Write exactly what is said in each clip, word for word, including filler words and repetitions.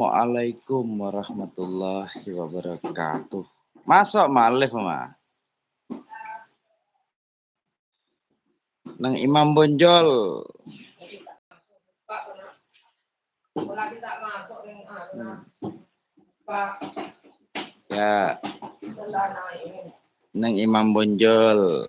Assalamualaikum warahmatullahi wabarakatuh. Masuk malih, Ma. Neng Imam Bonjol. Hmm. Ya. Neng Imam Bonjol.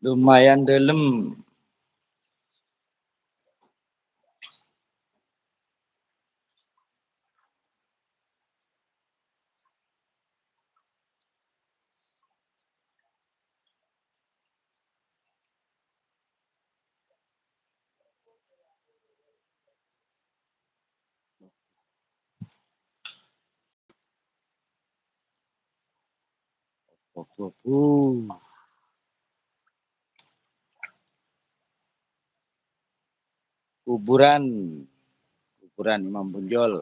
Lumayan dalem. Kuburan, kuburan Imam Bonjol.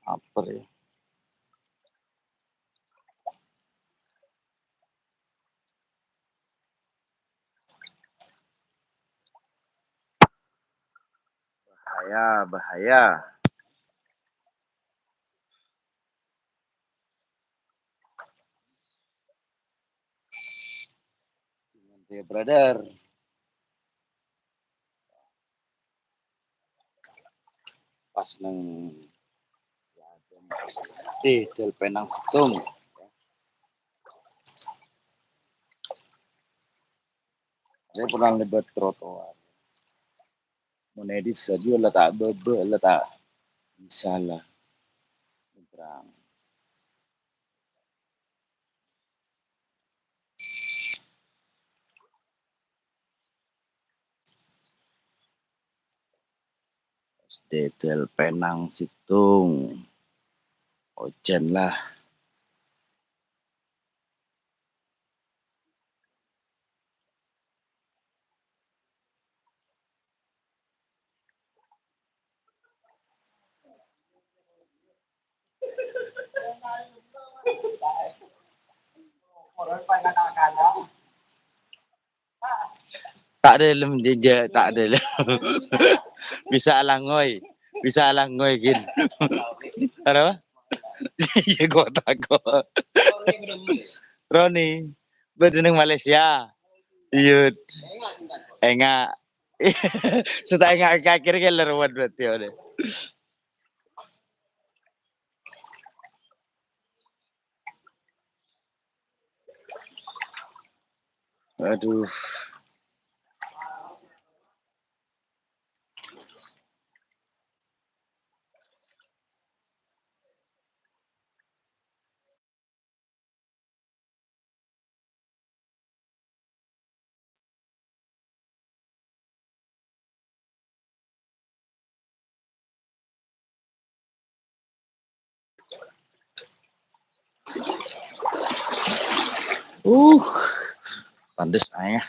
Apa ya? Bahaya, bahaya. Dia, brother. Pas neng di Del Penang Setung. Dia pernah lewat trotoar. Mon è dissa' dio la ta' bâbâ, la ta' bisa la nyebrang. Del Penang Setung. Ojhân la. Ta' dalem, jâ-, jâ-, ta' dalem. Bisa alangoy. Bisa alangoy, gin. Apa? Iyâ, kok tako'. Roni. Bâdâ neng Malaysia. Iyâ. Enga'. Sè ta' enga' ka akhir kèlèr berarti, oleh. Aduh. Uh, pantes aja.